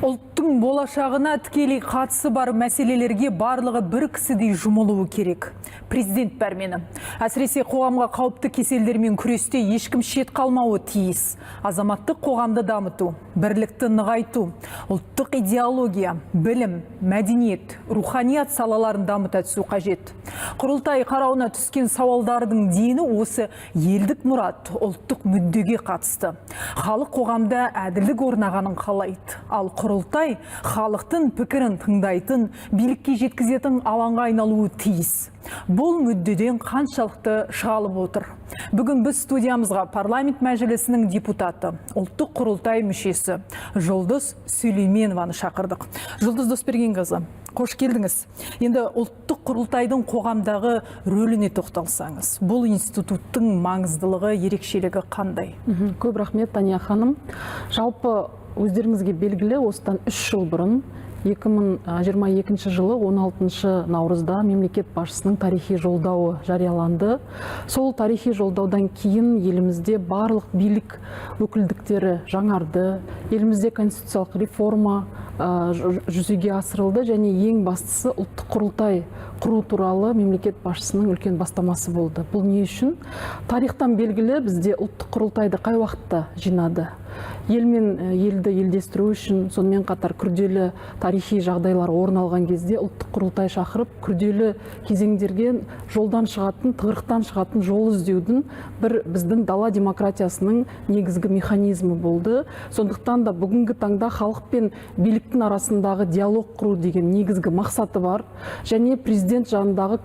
Ұлттың болашағына тікелей қатысы бар мәселелерге барлығы бір кісідей жұмылуы керек. Президент пәрмені. Әсіресе қоғамға қауіпті кеселдермен күресте ешкім шет қалмауы тиіс. Азаматтық қоғамды дамыту, бірлікті нығайту, ұлттық идеология, білім, мәдениет, руханият салаларын дамыта түсу қажет. Құрылтай қарауына түскен сауалдардың дені осы елдік мұрат, ұлттық мүддеге қатысты. Халық қоғамда әділдік орнағанын қалайды. Ал құрылтай халықтың пікірін тыңдайтын, билікке жеткізетін алаңға айналуы тиіс. Бұл мүддеден қаншалықты шығалып отыр? Бүгін біз студиямызға парламент мәжілісінің депутаты, ұлттық құрылтай мүшесі Жұлдыз Сүлейменованы шақырдық. Жұлдыз Досбергенқызы, қош келдіңіз. Енді ұлттық құрылтайдың қоғамдағы рөліне тоқталсаңыз, бұл институттың маңыздылығы, ерекшелігі қандай? Көп рахмет, Тания ханым. Жалпы, өздеріңізге белгілі, осыдан 3 жыл бұрын, 2022 жылы 16 наурызда мемлекет басшысының тарихи жолдауы жарияланды. Сол тарихи жолдаудан кейін елімізде барлық билік өкілдіктері жаңарды, елімізде конституциялық реформа жүзеге асырылды және ең бастысы, ұлттық құрылтай құру туралы мемлекет басшысының үлкен бастамасы болды. Бұл не үшін? Тарихтан белгілі, бізде ұлттық құрылтайды қай уақытта жинады? Ел мен елді елдестіру үшін, сонымен қатар күрделі тарихи жағдайлар орын алған кезде ұлттық құрылтай шақырып, күрделі кезеңдерге жолдан шығатын, тығырықтан шығатын жол іздеудің бір біздің дала демократиясының негізгі механизмі болды. Сондықтан да бүгінгі таңда халық пен биліктің арасындағы диалог құру деген негізгі мақсаты бар және президент жанындағы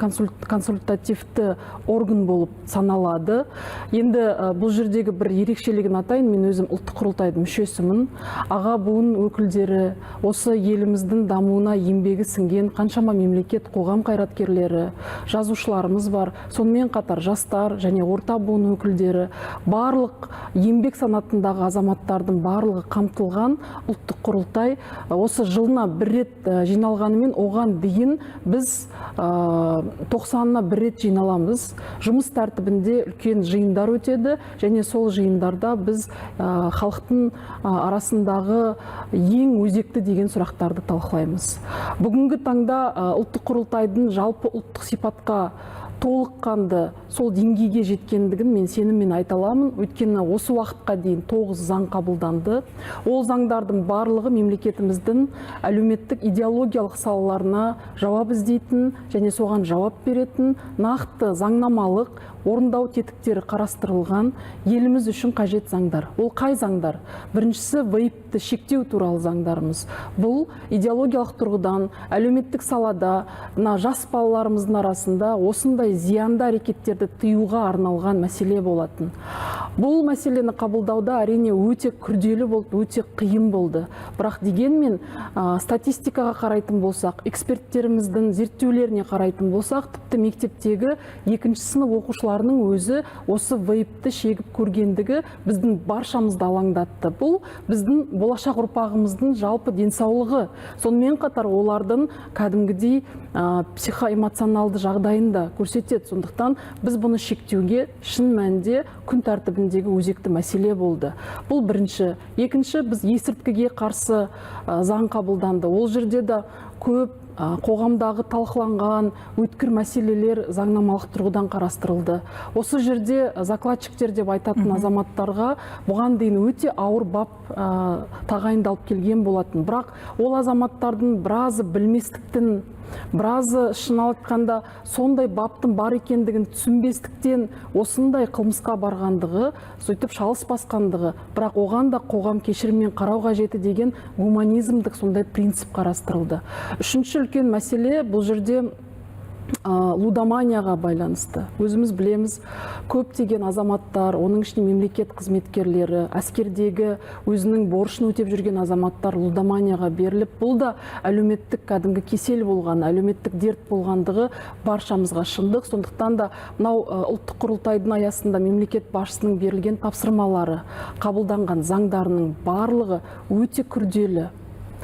консультативті орган болып саналады. Енді бұл жердегі бір ерекшелігін атайын. Мен өзім ұлттық құрылтайдың мүшесімін. Аға буын өкілдері, осы еліміздің дамуына еңбегі сіңген қаншама мемлекет, қоғам қайраткерлері, жазушыларымыз бар. Сонымен қатар жастар және орта буын өкілдері, барлық еңбек санатындағы азаматтардың барлығы қамтылған ұлттық құрылтай осы жылына бір рет жиналғанымен, оған дейін біз 90-ына бір рет жиналамыз. Жұмыс тәртібінде үлкен жиындар өтеді және сол жиындарда біз халықтың арасындағы ең өзекті деген сұрақтарды талқылаймыз. Бүгінгі таңда ұлттық құрылтайдың жалпы ұлттық сипатқа толыққанды сол деңгейге жеткендігін мен сеніммен айта аламын. Өйткені осы уақытқа дейін тоғыз заң қабылданды. Ол заңдардың барлығы мемлекетіміздің әлеуметтік, идеологиялық салаларына жауап іздейтін және соған жауап беретін, нақты заңнамалық орындау тетіктері қарастырылған, еліміз үшін қажет заңдар. Ол қай заңдар? Біріншісі — вейпті шектеу туралы заңдарымыз. Бұл идеологиялық тұрғыдан әлеуметтік салада мына жас балаларымыздың арасында осындай зиянды әрекеттерді тыюға арналған мәселе болатын. Бұл мәселені қабылдауда, әрине, өте күрделі болды, өте қиын болды. Бірақ дегенмен статистикаға қарайтын болсақ, эксперттеріміздің зерттеулеріне қарайтын болсақ, тіпті мектептегі екінші сынып оқушыларының өзі осы вейпті шегіп көргендігі біздің баршамызды алаңдатты. Бұл біздің болашақ ұрпағымыздың жалпы денсаулығы, сонымен қатар олардың кәдімгідей психоэмоционалды жағдайын да көрсетеді. Сондықтан біз бұны шектеуге шын мәнінде күн тәртібіндегі өзекті мәселе болды. Бұл бірінші. Екінші, біз есірткіге қарсы заң қабылданды. Ол жерде де көп қоғамдағы талқыланған өткір мәселелер заңнамалық тұрғыдан қарастырылды. Осы жерде закладчиктер деп айтатын азаматтарға бұған дейін өте ауыр бап тағайындалып келген болатын. Бірақ ол азаматтардың біразы білместіктің, біразы, шын айтқанда, сондай баптың бар екендігін түсінбестіктен осындай қылмысқа барғандығы, сөйтіп шалыс басқандығы, бірақ оған да қоғам кешіріммен қарау қажеті деген гуманизмдік сондай принцип қарастырылды. Үшінші үлкен мәселе бұл жерде лудоманияға байланысты. Өзіміз білеміз, көптеген азаматтар, оның ішінде мемлекет қызметкерлері, әскердегі өзінің борышын өтеп жүрген азаматтар лудоманияға беріліп, бұл да әлеуметтік кәдімгі кесел болған, әлеуметтік дерт болғандығы баршамызға шындық. Сондықтан да мынау ұлттық құрылтайдың аясында мемлекет басшысының берілген тапсырмалары, қабылданған заңдарының барлығы өте күрделі.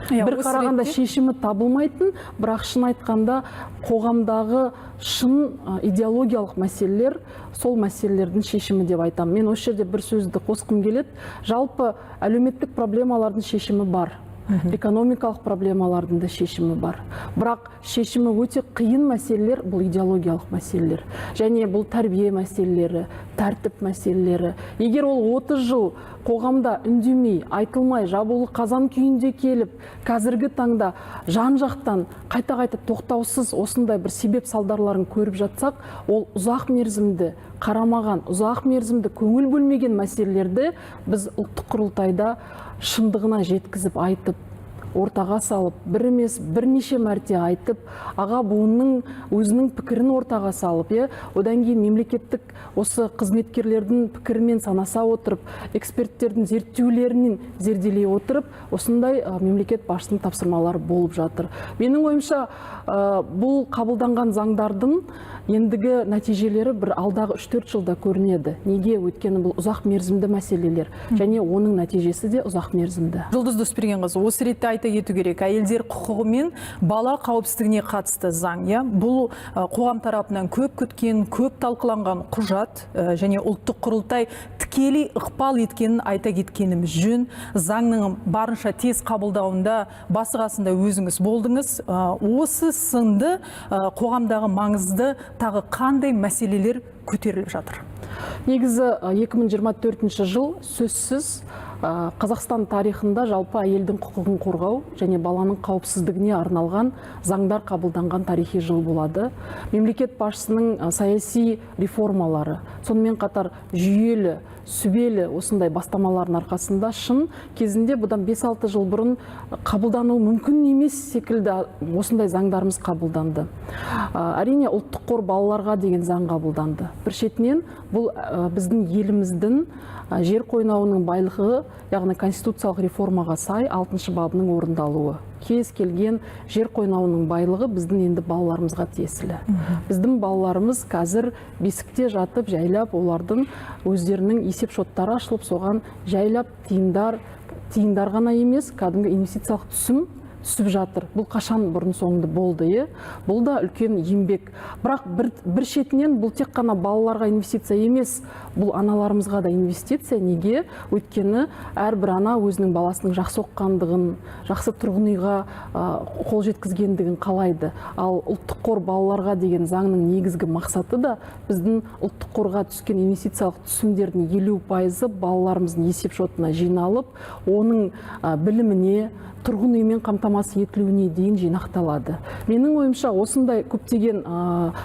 Иә, бір осы қарағанда шешімі табылмайтын, бірақ шын айтқанда, қоғамдағы шын идеологиялық мәселелер, сол мәселелердің шешімі деп айтамын. Мен осы жерде бір сөзді қосқым келеді. Жалпы әлеуметтік проблемалардың шешімі бар. Экономикалық проблемалардың да шешімі бар. Бірақ шешімі өте қиын мәселелер бұл идеологиялық мәселелер. Және бұл тәрбие мәселелері, тәртіп мәселелері. Егер ол 30 жыл қоғамда үндемей, айтылмай, жабулы қазан күйінде келіп, қазіргі таңда жан-жақтан қайта-қайта тоқтаусыз осындай бір себеп салдарларын көріп жатсақ, ол ұзақ мерзімді қарамаған, ұзақ мерзімді көңіл бөлмеген мәселелерді біз ұлттық құрылтайда шындығына жеткізіп айтып, ортаға салып, бір емес бірнеше мәрте айтып, аға буынның өзінің пікірін ортаға салып, одан кейін мемлекеттік осы қызметкерлердің пікірімен санаса отырып, эксперттердің зерттеулерінен зерделей отырып, осындай мемлекет басшысының тапсырмалары болып жатыр. Менің ойымша, бұл қабылданған заңдардың ендігі нәтижелері бір алдағы 3-4 жылда көрінеді. Неге? Өйткені бұл ұзақ мерзімді мәселелер және оның нәтижесі де ұзақ мерзімді. Жұлдыз Досбергенқызы, осы ретте айта кету керек, әйелдер құқығы мен бала қауіпсіздігіне қатысты заң, иә? Бұл қоғам тарапынан көп күткен, көп талқыланған құжат, және ұлттық құрылтай тікелей ықпал еткенін айта кеткеніміз жөн. Заңның барынша тез қабылдауында басы қасында өзіңіз болдыңыз. Осы сынды қоғамдағы маңызды тағы қандай мәселелер көтеріліп жатыр? Негізі 2024 жыл сөзсіз Қазақстан тарихында жалпы әйелдің құқығын қорғау және баланың қауіпсіздігіне арналған заңдар қабылданған тарихи жыл болады. Мемлекет басшысының саяси реформалары, сонымен қатар жүйелі, сүбелі осындай бастамалардың арқасында шын кезінде бұдан 5-6 жыл бұрын қабылдануы мүмкін емес секілді осындай заңдарымыз қабылданды. Әрине, ұлттық қор балаларға деген заң қабылданды. Бір шетінен бұл біздің еліміздің жер қойнауының байлығы, яғни конституциялық реформаға сай 6 бабының орындалуы. Кез келген жер қойнауының байлығы біздің енді балаларымызға тиесілі. Біздің балаларымыз қазір бесікте жатып жайлап олардың өздерінің есеп шоттары ашылып, соған жайлап тиындар, тиындар ғана емес, кәдімгі инвестициялық түсім түсіп жатыр. Бұл қашан бұрын соңды болды, е? Бұл да үлкен еңбек. Бірақ бір шетінен бұл тек қана балаларға инвестиция емес, бұл аналарымызға да инвестиция. Неге? Өйткені әрбір ана өзінің баласының жақсы оқығандығын, жақсы тұрғын үйға қол жеткізгендігін қалайды. Ал ұлттық қор балаларға деген заңның негізгі мақсаты да біздің ұлттық қорға түскен инвестициялық түсімдердің 50% балаларымыздың есеп шотына жиналып, оның біліміне, тұрғын үймен қамтамасыз етілуіне дейін жинақталады. Менің ойымша, осындай көптеген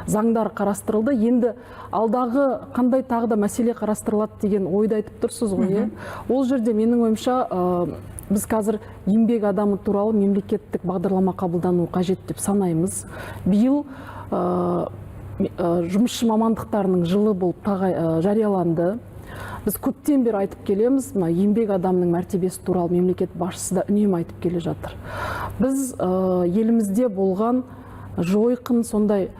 заңдар қарастырылды. Енді алдағы қандай тағы да мәселе қарастырылады деген ойды айтып тұрсыз ғой, иә? Ол жерде менің ойымша, біз қазір еңбек адамы туралы мемлекеттік бағдарлама қабылдануы қажет деп санаймыз. Биыл жұмысшы мамандықтарының жылы болып жарияланды. Біз көптен бері айтып келеміз, мына еңбек адамының мәртебесі туралы мемлекет басшысы да үнемі айтып келе жатыр. Біз елімізде болған жойқын сондай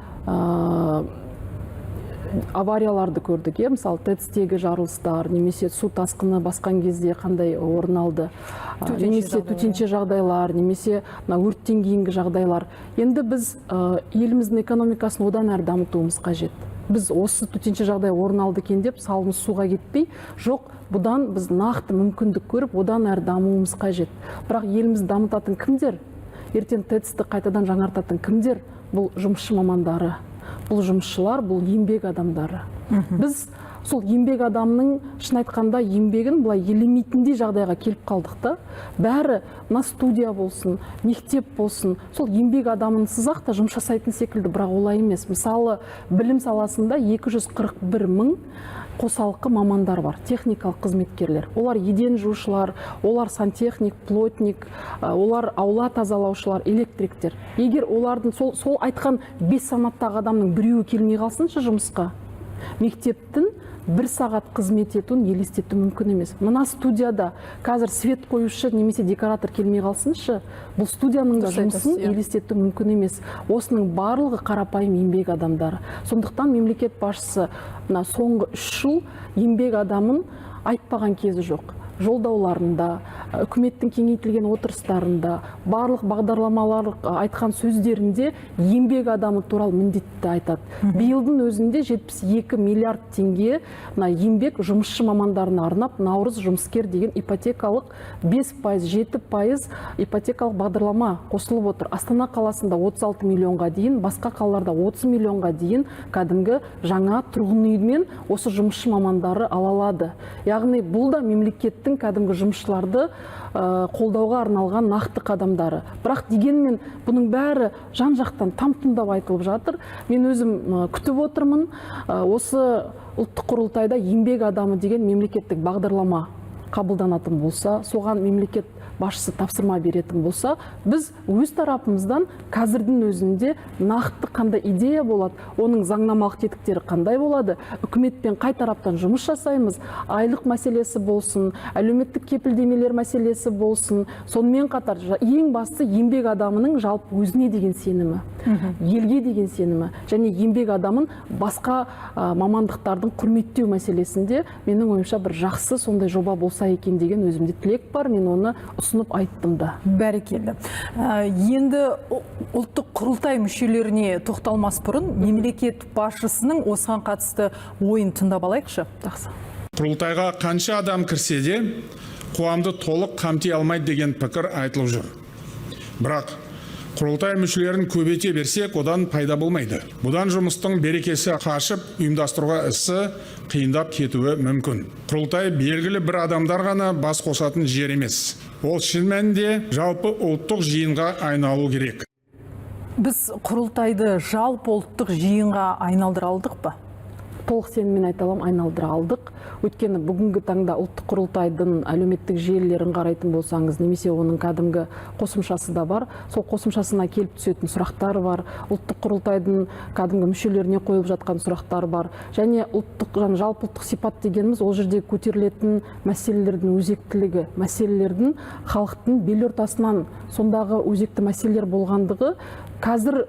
аварияларды көрдік, иә, мысалы ТЭЦ-тегі жарылыстар, немесе су тасқыны басқан кезде қандай орын алды, Төтенше немесе жағдайлар. төтенше жағдайлар, немесе мына өрттен кейінгі жағдайлар. Енді біз еліміздің экономикасын одан әрі дамытуымыз қажет. Біз осы төтенше жағдай орын алды екен деп салымыз суға кетпей, жоқ, бұдан біз нақты мүмкіндік көріп, одан әрі дамуымыз қажет. Бірақ елімізді дамытатын кімдер? Ертең ТЭЦ-ті қайтадан жаңартатын кімдер? Бұл жұмысшы мамандары, бұл жұмысшылар, бұл еңбек адамдары. Біз сол еңбек адамның, шын айтқанда, еңбегін былай елемейтіндей жағдайға келіп қалдық та. Бәрі мына студия болсын, мектеп болсын, сол еңбек адамынсыз-ақ та жұмыс жасайтын секілді, бірақ олай емес. Мысалы, білім саласында 241 мың қосалқы мамандар бар, техникалық қызметкерлер. Олар еден жуушылар, олар сантехник, плотник, олар аула тазалаушылар, электриктер. Егер олардың сол айтқан 5 санаттағы адамның біреуі келмей қалсыншы жұмысқа, мектептің бір сағат қызмет етуін елестету мүмкін емес. Мына студияда қазір свет қоюшы немесе декоратор келмей қалсыншы, бұл студияның да Дұрыс айтасыз, жұмысын иә. елестету мүмкін емес. Осының барлығы қарапайым еңбек адамдары. Сондықтан мемлекет басшысы мына соңғы 3 жыл еңбек адамын айтпаған кезі жоқ. Жолдауларында, үкіметтің кеңейтілген отырыстарында, барлық бағдарламалар айтқан сөздерінде еңбек адамы туралы міндетті айтады. Биылдың өзінде 72 миллиард теңге мына еңбек жұмысшы мамандарына арнап «Наурыз жұмыскер» деген ипотекалық 5%, 7% ипотекалық бағдарлама қосылып отыр. Астана қаласында 36 миллионға дейін, басқа қалаларда 30 миллионға дейін кәдімгі жаңа тұрғын үймен осы жұмысшы мамандары ала алады. Яғни бұл да мемлекеттің кәдімгі жұмысшыларды қолдауға арналған нақты қадамдары. Бірақ дегенмен бұның бәрі жан жақтан там-тұмдап айтылып жатыр. Мен өзім күтіп отырмын. Осы ұлттық құрылтайда еңбек адамы деген мемлекеттік бағдарлама қабылданатын болса, соған мемлекет басшысы тапсырма беретін болса, біз өз тарапымыздан қазірдің өзінде нақты қандай идея болады, оның заңнамалық тетіктері қандай болады, үкіметпен қай тараптан жұмыс жасаймыз, айлық мәселесі болсын, әлеуметтік кепілдемелер мәселесі болсын, сонымен қатар ең бастысы еңбек адамының жалпы өзіне деген сенімі, елге деген сенімі және еңбек адамын басқа мамандықтардың құрметтеу мәселесінде, менің ойымша, бір жақсы сондай жоба болса екен деген өзімде тілек бар. Мен оны ұсынып айттым да. Бәрекелді. Енді ұлттық құрылтай мүшелеріне тоқталмас бұрын мемлекет басшысының осыған қатысты ойын тыңдап алайықшы. Жақсы. Құрылтайға қанша адам кірсе де, қоғамды толық қамти алмайды деген пікір айтылып жүр. Бірақ құрылтай мүшелерін көбейте берсек, одан пайда болмайды. Бұдан жұмыстың берекесі қашып, ұйымдастыруға ісі қиындап кетуі мүмкін. Құрылтай белгілі бір адамдар ғана бас қосатын жер емес. Ол шын мәнінде жалпы ұлттық жиынға айналу керек. Біз құрылтайды жалпы ұлттық жиынға айналдыра алдық па? Толық сеніммен айта аламын, айналдыра алдық. Өйткені бүгінгі таңда ұлттық құрылтайдың әлеуметтік желілерін қарайтын болсаңыз немесе оның кәдімгі қосымшасы да бар, сол қосымшасына келіп түсетін сұрақтар бар, ұлттық құрылтайдың кәдімгі мүшелеріне қойылып жатқан сұрақтар бар. Және ұлттық және жалпы ұлттық сипат дегеніміз ол жерде көтерілетін мәселелердің өзектілігі, мәселелердің халықтың бел ортасынан сондағы өзекті мәселелер болғандығы. Қазір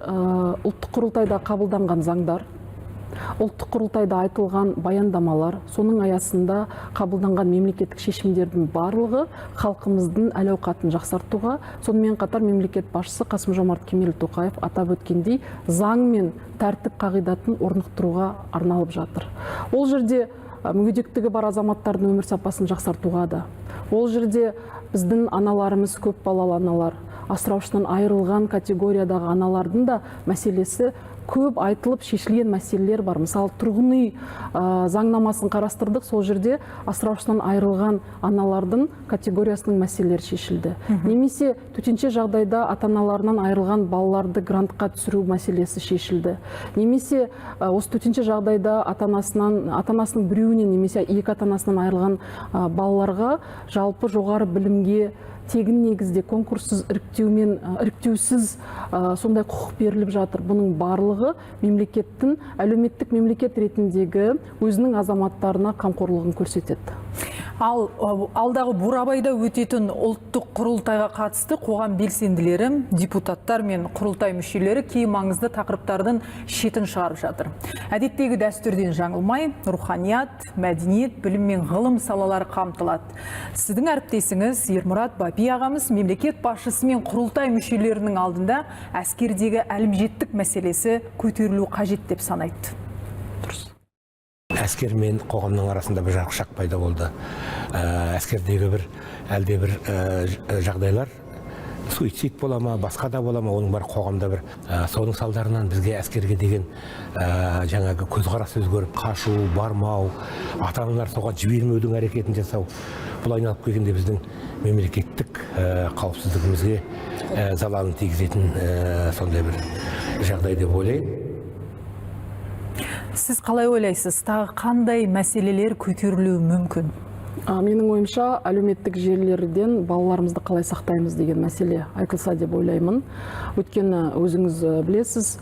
ұлттық құрылтайда қабылданған заңдар, ұлттық құрылтайда айтылған баяндамалар, соның аясында қабылданған мемлекеттік шешімдердің барлығы халқымыздың әл ауқатын жақсартуға, сонымен қатар мемлекет басшысы Қасым Жомарт Кемелұлы Тоқаев атап өткендей, заң мен тәртіп қағидатын орнықтыруға арналып жатыр. Ол жерде мүгедектігі бар азаматтардың өмір сапасын жақсартуға да, ол жерде біздің аналарымыз, көп балалы аналар, асыраушысынан айырылған категориядағы аналардың да мәселесі көп айтылып шешілген мәселелер бар. Мысалы, тұрғын үй заңнамасын қарастырдық, сол жерде асыраушысынан айырылған аналардың категориясының мәселелері шешілді. Немесе төтенше жағдайда ата аналарынан айырылған балаларды грантқа түсіру мәселесі шешілді. Немесе осы төтенше жағдайда ата анасынан, ата анасының біреуінен немесе екі ата анасынан айырылған балаларға жалпы жоғары білімге тегін негізде конкурссыз іріктеумен, іріктеусіз сондай құқық беріліп жатыр. Бұның барлығы мемлекеттің әлеуметтік мемлекет ретіндегі өзінің азаматтарына қамқорлығын көрсетеді. Ал алдағы Бурабайда өтетін ұлттық құрылтайға қатысты қоғам белсенділері, депутаттар мен құрылтай мүшелері кей маңызды тақырыптардың шетін шығарып жатыр. Әдеттегі дәстүрден жаңылмай, руханият, мәдениет, білім мен ғылым салалары қамтылады. Сіздің әріптесіңіз Ермұрат Бапи ағамыз мемлекет басшысы мен құрылтай мүшелерінің алдында әскердегі әлімжеттік мәселесі көтерілу қажет деп санайды. Дұрыс. Әскер мен қоғамның арасында бір жарықшақ пайда болды. Әскердегі бір әлде бір жағдайлар, суицид бола ма, басқа да бола ма, оның бәрі қоғамда бір соның салдарынан бізге әскерге деген жаңағы көзқарас өзгеріп, қашу, бармау, ата аналар соған жібермеудің әрекетін жасау, бұл айналып келгенде біздің мемлекеттік қауіпсіздігімізге залалын тигізетін сондай бір жағдай деп ойлаймын. Сіз қалай ойлайсыз, тағы қандай мәселелер көтерілуі мүмкін? Менің ойымша, әлеуметтік желілерден балаларымызды қалай сақтаймыз деген мәселе айтылса деп ойлаймын. Өйткені өзіңіз білесіз,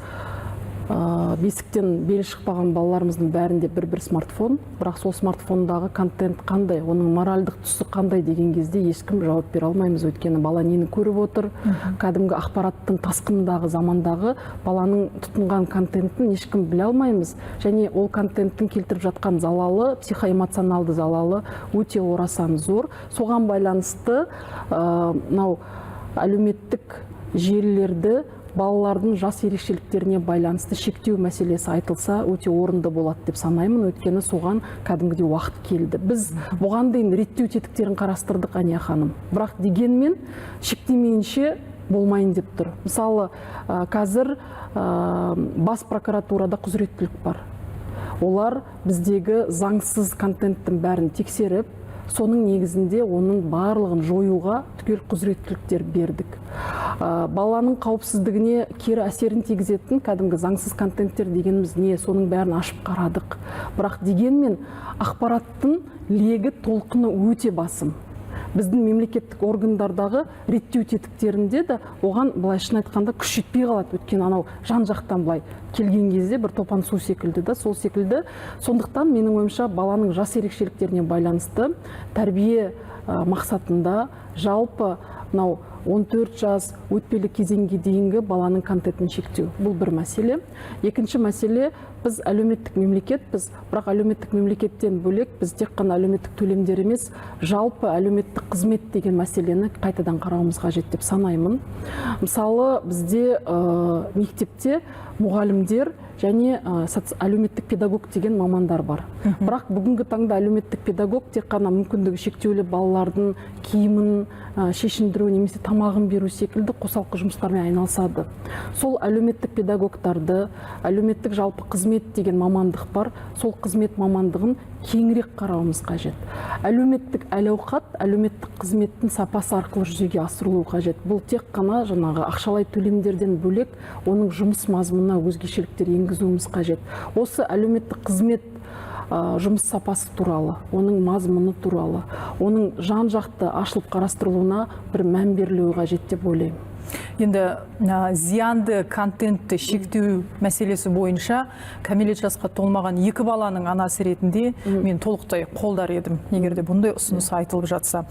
Бесіктен белі шықпаған балаларымыздың бәрінде бір-бір смартфон, бірақ сол смартфондағы контент қандай, оның моральдық түсі қандай деген кезде ешкім жауап бере алмаймыз, өйткені бала нені көріп отыр, кәдімгі ақпараттың тасқынындағы замандағы баланың тұтынған контентін ешкім біле алмаймыз, және ол контенттің келтіріп жатқан залалы, психоэмоционалды залалы өте орасан зор. Соған байланысты мынау әлеуметтік желілерді балалардың жас ерекшеліктеріне байланысты шектеу мәселесі айтылса, өте орынды болады деп санаймын, өйткені соған кәдімгідей уақыт келді. Біз бұған дейін реттеу тетіктерін қарастырдық, Ания ханым, бірақ дегенмен шектемейінше болмайын деп тұр. Мысалы, қазір бас прокуратурада құзыреттілік бар. Олар біздегі заңсыз контенттің бәрін тексеріп, соның негізінде оның барлығын жоюға түгел құзыреттіліктер бердік. Баланың қауіпсіздігіне кері әсерін тигізетін кәдімгі заңсыз контенттер дегеніміз не, соның бәрін ашып қарадық. Бірақ дегенмен ақпараттың легі, толқыны өте басым. Біздің мемлекеттік органдардағы реттеу тетіктерінде де оған, былай шын айтқанда, күш жетпей қалады, өйткені анау жан жақтан былай келген кезде бір топан су секілді да, сол секілді. Сондықтан менің ойымша, баланың жас ерекшеліктеріне байланысты тәрбие мақсатында жалпы мынау 14 жас өтпелі кезеңге дейінгі баланың контентін шектеу — бұл бір мәселе. Екінші мәселе: біз әлеуметтік мемлекетпіз, бірақ әлеуметтік мемлекеттен бөлек біз тек қана әлеуметтік төлемдер емес, жалпы әлеуметтік қызмет деген мәселені қайтадан қарауымыз қажет деп санаймын. Мысалы, бізде мектепте мұғалімдер және әлеуметтік педагог деген мамандар бар. Бірақ бүгінгі таңда әлеуметтік педагог тек қана мүмкіндігі шектеулі балалардың киімін шешіндіру немесе тамағын беру секілді қосалқы жұмыстармен айналысады. Сол әлеуметтік педагогтарды, әлеуметтік жалпы қызмет деген мамандық бар, сол қызмет мамандығын кеңірек қарауымыз қажет. Әлеуметтік әл ауқат әлеуметтік қызметтің сапасы арқылы жүзеге асырылуы қажет. Бұл тек қана жаңағы ақшалай төлемдерден бөлек, оның жұмыс мазмұнына өзгешеліктер енгізуіміз қажет. Осы әлеуметтік қызмет жұмыс сапасы туралы, оның мазмұны туралы, оның жан жақты ашылып қарастырылуына бір мән берілуі қажет деп ойлаймын. Енді зиянды контентті шектеу мәселесі бойынша кәмелет жасқа толмаған екі баланың анасы ретінде мен толықтай қолдар едім, егер де бұндай ұсыныс айтылып жатса.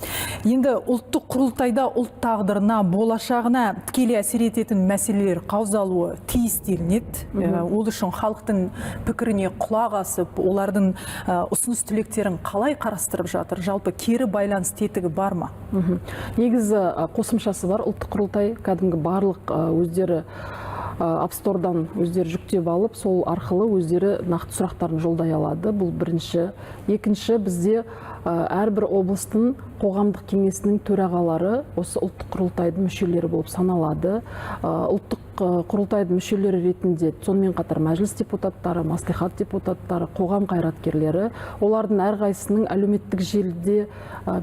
Енді ұлттық құрылтайда ұлт тағдырына, болашағына тікелей әсер ететін мәселелер қаузалуы тиіс делінеді. Ол үшін халықтың пікіріне құлақ асып, олардың ұсыныс тілектерін қалай қарастырып жатыр? Жалпы кері байланыс тетігі бар ма? Негізі қосымшасы бар ұлттық құрылтай, кәдімгі барлық өздері App Store'дан өздері жүктеп алып, сол арқылы өздері нақты сұрақтарын жолдай алады. Бұл бірінші. Екінші, бізде әрбір облыстың қоғамдық кеңесінің төрағалары осы ұлттық құрылтайдың мүшелері болып саналады. Ұлттық құрылтайдың мүшелері ретінде сонымен қатар мәжіліс депутаттары, мәслихат депутаттары, қоғам қайраткерлері, олардың әрқайсысының әлеуметтік желіде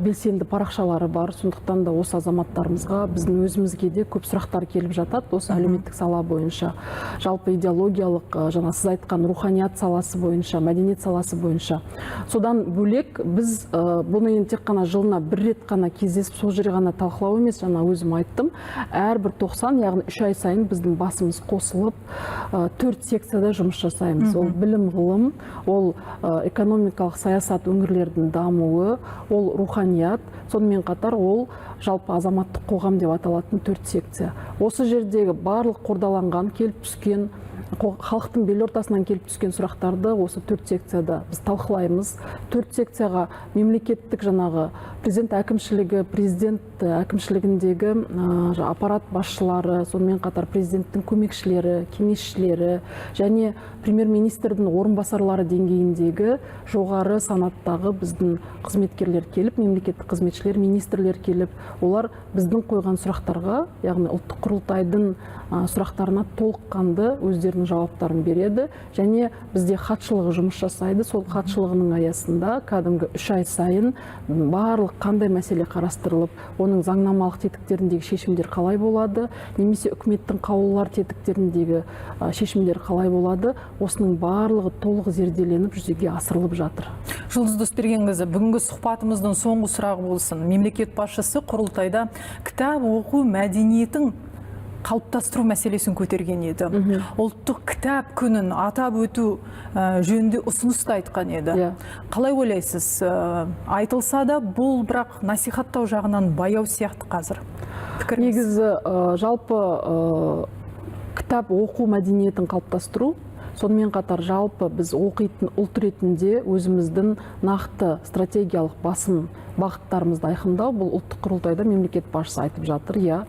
белсенді парақшалары бар. Сондықтан да осы азаматтарымызға, біздің өзімізге де көп сұрақтар келіп жатады осы әлеуметтік сала бойынша, жалпы идеологиялық, жаңа сіз айтқан руханият саласы бойынша, мәдениет саласы бойынша. Содан бөлек біз бұны енді тек қана жылына бір рет қана кездесіп, сол жерде ғана талқылау емес, жаңа өзім айттым, әрбір 90, яғни 3 ай сайын біздің басымыз қосылып, төрт секцияда жұмыс жасаймыз. Ол білім, ғылым, ол экономикалық саясат, өңірлердің дамуы, ол руханият, сонымен қатар ол жалпы азаматтық қоғам деп аталатын төрт секция. Осы жердегі барлық қордаланған, келіп түскен, халықтың бел ортасынан келіп түскен сұрақтарды осы төрт секцияда біз талқылаймыз. Төрт секцияға мемлекеттік, жаңағы президент әкімшілігі, президент әкімшілігіндегі аппарат басшылары, сонымен қатар президенттің көмекшілері, кеңесшілері және премьер министрдің орынбасарлары деңгейіндегі жоғары санаттағы біздің қызметкерлер келіп, мемлекеттік қызметшілер, министрлер келіп, олар біздің қойған сұрақтарға, яғни ұлттық құрылтайдың сұрақтарына толыққанды өздерінің жауаптарын береді. Және бізде хатшылығы жұмыс жасайды. Сол хатшылығының аясында кәдімгі 3 ай сайын барлық қандай мәселе қарастырылып, оның заңнамалық тетіктеріндегі шешімдер қалай болады немесе үкіметтің қаулылар тетіктеріндегі шешімдер қалай болады, осының барлығы толық зерделеніп, жүзеге асырылып жатыр. Жұлдыз Досбергенқызы, бүгінгі сұхбатымыздың соңғы сұрағы болсын. Мемлекет басшысы құрылтайда кітап оқу мәдениетін қалыптастыру мәселесін көтерген еді. Ұлттық кітап күнін атап өту жөнінде ұсыныс та айтқан еді. Қалай ойлайсыз, айтылса да бұл бірақ насихаттау жағынан баяу сияқты қазір. Пікіріңіз? Негізі жалпы кітап оқу мәдениетін қалыптастыру, сонымен қатар жалпы біз оқитын ұлт ретінде өзіміздің нақты стратегиялық басым бағыттарымызды айқындау, бұл ұлттық құрылтайда мемлекет басшысы айтып жатыр, иә.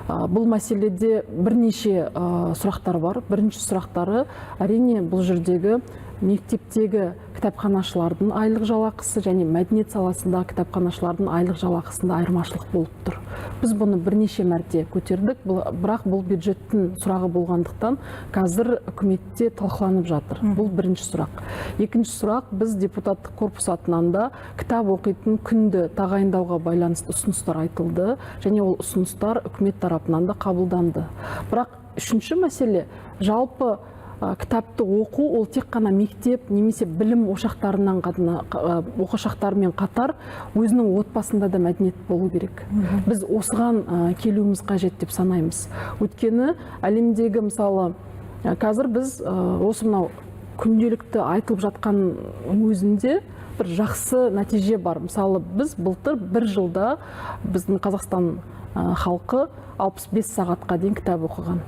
Бұл мәселеде бірнеше сұрақтар бар. Бірінші сұрақтары, әрине, бұл жердегі мектептегі кітапханашылардың айлық жалақысы және мәдениет саласындағы кітапханашылардың айлық жалақысында айырмашылық болып тұр. Біз бұны бірнеше мәрте көтердік, бірақ бұл бюджеттің сұрағы болғандықтан қазір үкіметте талқыланып жатыр. Бұл бірінші сұрақ. Екінші сұрақ, біз депутаттық корпус атынан да кітап оқитын күнді тағайындауға байланысты ұсыныстар айтылды және ол ұсыныстар үкімет тарапынан да қабылданды. Бірақ үшінші мәселе, жалпы кітапты оқу ол тек қана мектеп немесе білім ошақтарынан ғана, ошақтарымен қатар өзінің отбасында да мәдениет болу керек. Біз осыған келуіміз қажет деп санаймыз. Өйткені әлемдегі, мысалы, қазір біз осы мынау күнделікті айтылып жатқан өзінде бір жақсы нәтиже бар. Мысалы, біз былтыр бір жылда біздің Қазақстан халқы 65 сағатқа дейін кітап оқыған.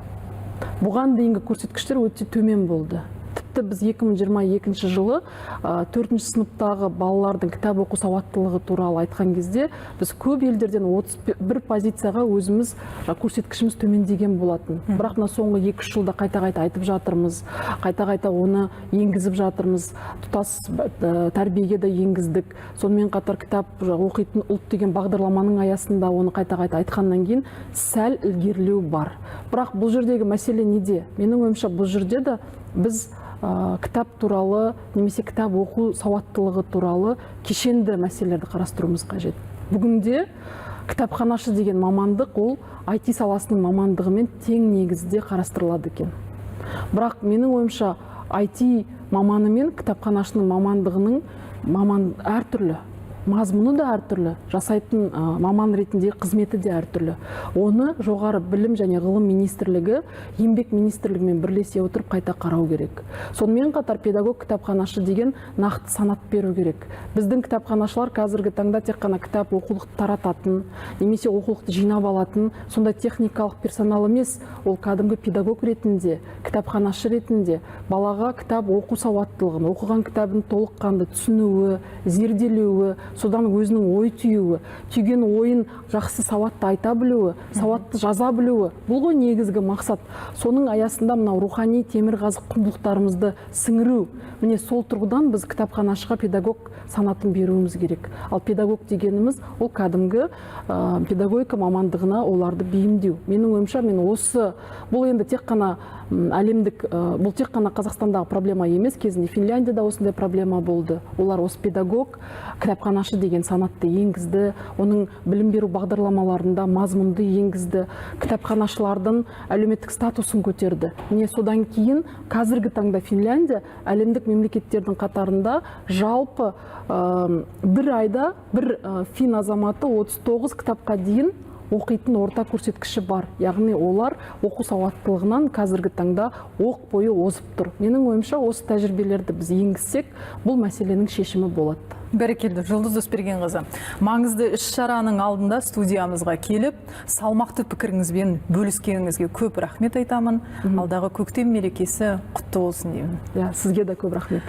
Бұған дейінгі көрсеткіштер өте төмен болды. Тіпті біз 2022 жылы 4-ші сыныптағы балалардың кітап оқу сауаттылығы туралы айтқан кезде біз көп елдерден 31 позицияға өзіміз көрсеткішіміз төмендеген болатын. Бірақ мына соңғы 2-3 жылда қайта-қайта айтып жатырмыз, қайта-қайта оны енгізіп жатырмыз, тұтас тәрбиеге де енгіздік. Сонымен қатар кітап оқитын ұлт деген бағдарламаның аясында оны қайта-қайта айтқаннан кейін сәл ілгерілеу бар. Бірақ бұл жердегі мәселе неде? Менің ойымша, бұл жерде де біз кітап туралы немесе кітап оқу сауаттылығы туралы кешенді мәселелерді қарастыруымыз қажет. Бүгінде кітапханашы деген мамандық ол IT саласының мамандығымен тең негізде қарастырылады екен. Бірақ менің ойымша, IT маманы мен кітапханашының мамандығының маман әртүрлі, мазмұны да әртүрлі, жасайтын маман ретінде қызметі де әртүрлі. Оны жоғары білім және ғылым министрлігі Еңбек министрлігімен бірлесе отырып қайта қарау керек. Сонымен қатар педагог кітапханашы деген нақты санат беру керек. Біздің кітапханашылар қазіргі таңда тек қана кітап оқулықты тарататын немесе оқулықты жинап алатын сондай техникалық персонал емес, ол кәдімгі педагог ретінде, кітапханашы ретінде балаға кітап оқу сауаттылығын, оқыған кітабын толыққанды түсінуі, зерделеуі, содан өзінің ой түюі, түйген ойын жақсы сауатты айта білуі, сауатты жаза білуі. Бұл ғой негізгі мақсат. Соның аясында мынау рухани темірқазық құндылықтарымызды сіңіру. Міне, сол тұрғыдан біз кітапханашыға педагог санатын беруіміз керек. Ал педагог дегеніміз ол кәдімгі педагогика мамандығына оларды бейімдеу. Менің ойымша, мен осы бұл енді тек қана әлемдік, бұл тек қана Қазақстандағы проблема емес, кезінде Финляндияда осындай проблема болды. Олар осы педагог кітапханашы деген санатты енгізді, оның білім беру бағдарламаларында мазмұнды енгізді, кітапханашылардың әлеуметтік статусын көтерді. Міне, содан кейін қазіргі таңда Финляндия әлемдік мемлекеттердің қатарында жалпы бір айда бір фин азаматы 39 кітапқа дейін оқитын орта көрсеткіші бар. Яғни олар оқу сауаттылығынан қазіргі таңда оқ бойы озып тұр. Менің ойымша, осы тәжірибелерді біз енгізсек, бұл мәселенің шешімі болады. Бәрекелді, Жұлдыз Досбергенқызы. Маңызды іс-шараның алдында студиямызға келіп, салмақты пікіріңізбен бөліскеніңізге көп рахмет айтамын. Алдағы көктем мерекесі құтты болсын деймін. Иә, сізге де көп рахмет.